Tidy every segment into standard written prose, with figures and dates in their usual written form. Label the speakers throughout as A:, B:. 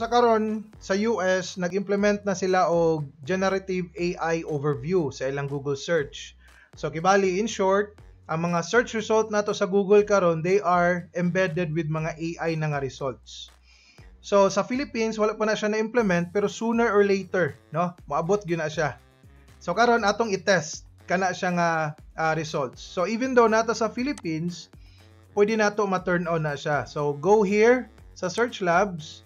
A: So sa karon sa US, nag-implement na sila og generative AI overview sa ilang Google search. So kibali, in short, ang mga search result nato sa Google karon, they are embedded with mga AI na nga results. So sa Philippines, wala pa na siya na-implement, pero sooner or later, no, moabot gyud na siya. So karon atong i-test kana siya nga results. So even though naa ta sa Philippines, pwede nato ma-turn on na siya. So go here sa Search Labs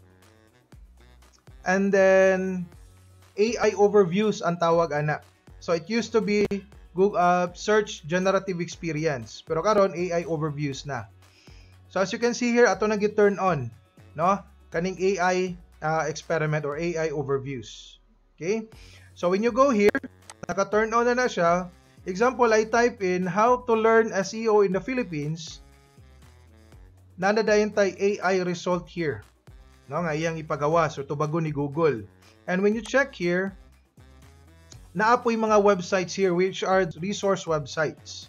A: and then AI overviews ang tawag ana. So it used to be Google Search Generative Experience, pero karon AI overviews na. So as you can see here, ato nang turn on, no? Kaning AI experiment or AI overviews. Okay? So when you go here, naka-turn on na siya. Example, I type in "how to learn SEO in the Philippines." Naa na dayon tay AI result here. No, nga iyang ipagawa so tubagon ni Google. And when you check here, naa poy mga websites here which are resource websites.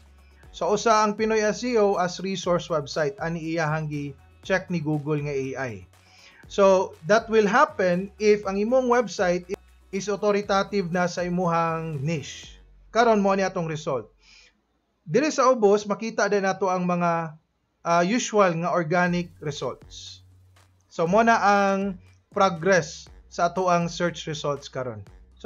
A: So usa ang Pinoy SEO as resource website ani iyahang gi-check ni Google nga AI. So that will happen if ang imong website is authoritative na sa imuhang niche. Karon mao ni atong result. Diri sa ubos, makita din nato ang mga usual nga organic results. So mao na ang progress sa atoang search results karon. So